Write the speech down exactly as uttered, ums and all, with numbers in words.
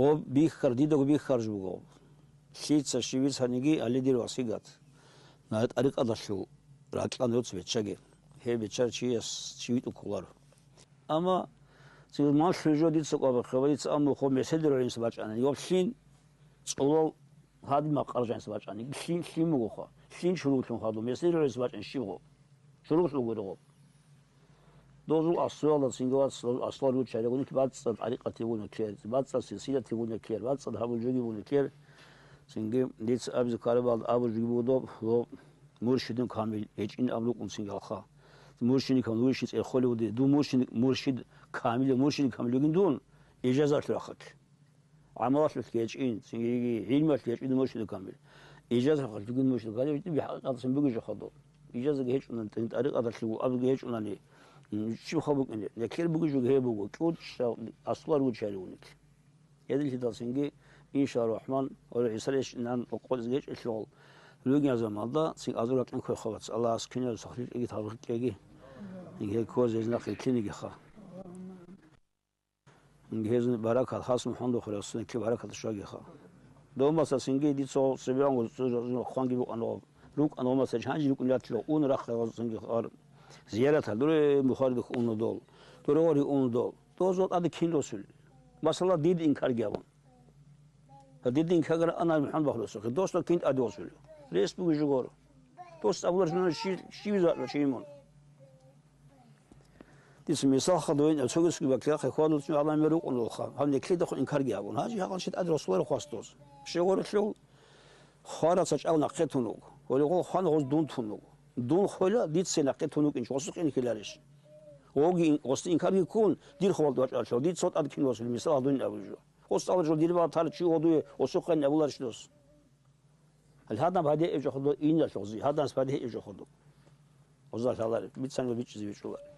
Гъоб бихьар, дидаго бихьарж буго. Лъица щивиц гьаниги, гьале дир васигат. Нагъа тӀарикъадалъул ракьан руц беччаги. Гьеб беччар чияс чи витӀу кколаро. Амма цӀилман лъужо дица къвабахъе ва дица аммухъо меседир гӀолинса бачӀани. Йоб лъин цӀолал гьади макъаржанса бачӀани. Лъин лъин бугоха. Лъин чуруглъун хадуб. Меседир гӀолинса бачӀани щиб гъоб? Чуруглъун гурогъоб. Дозул аслуялда цинги вац, дозул аслуял руччаригъунилъ бацӀцӀад тӀарикъатигъунилъер, бацӀцӀад силсилатигъунилъер, бацӀцӀад гьабул жугибунилъер, цинги дица абизе ккарабалда абул жуги бугодоб, гьо, муршидун камил гьечӀин абун рукӀун цинги алха. Муршидун камил вугищин цӀехолев вуди, дун муршид, муршид камил, муршидун камил вугин дун, ижазалъул рахъалъ. ГӀамалалъулъ гьечӀин, цинги гӀилмалъ гьечӀин муршидун камил. Ижазалъул рахъалъ вугин муршидун камил, гьечӀин хӀакъикъаталъ бугищ хадуб. Ижазаги гьечӀунани, тӀарикъаталъе абуги гьечӀунани, м, щибха букӀине? Нилъер бугищ гьеб буго, кӀучӀал аслуял руччаригъунилъ. Гьединлъидал цинги, иншаллагьу рахӀман, гьоре ГӀиса рещтӀинан къокъозе гьечӀелъул, ругел заманда цинги азур ракьан ккве хабац. Аллагьас киназул сахлъи кьеги, тавфикъ кьеги. Гьел ккозе гьез нахъе лъинигиха. Гьезул баракат, хас МухӀаммад хириясул баракат щвагиха. Домаса цинги дица цебегӀан хъванги букӀана, рукӀана ва маса жанжи рукӀун ятила, ун рахъа цинги хъар. Зияратал дуре Бухаридухъ уна дол, дуре гъори уна дол. Дозул тӀаде кин росулел? Масала, дида инкарги гьабун. Ва дида инкарги рагӀана МухӀаммад бахурасухъе. Досда кин тӀаде росулел? Рес бугищ гуро. Дос абулар жуна щи-, щивизе вачӀа чи мун? Дица мисал хадуйин, цогидги бакьахъе хьвадулцин гӀаламе рукъуналха, гьав неклидахъун инкарги гьабун. Гьанже гьагъал чи тӀад росуларо хвасдоз. Щегъорелъул хвараца чӀал нахъе тун вуго. Гьоле гъол хван гъоз дун тун вуго. Дун хвела, дица нахъе тун вукӀинчӀо, гъосухъ инхиларищ? Гъоги ин-, гъосда инкарги ккун, дир хвалда вачӀаралъув, дица цо тӀад кин васулеб мисал гьадуйин абулеб жо. Гъос абулеб жо, дир бала тар чи гъодуе, гъосухъ ин абуларищ дос? Гьадаб гьадияб жо хадуб, иналъугъзи, гьадаб гьадияб жо хадуб. Гъоза лъалареб, бицанго бичӀчӀизе бичӀчӀулареб.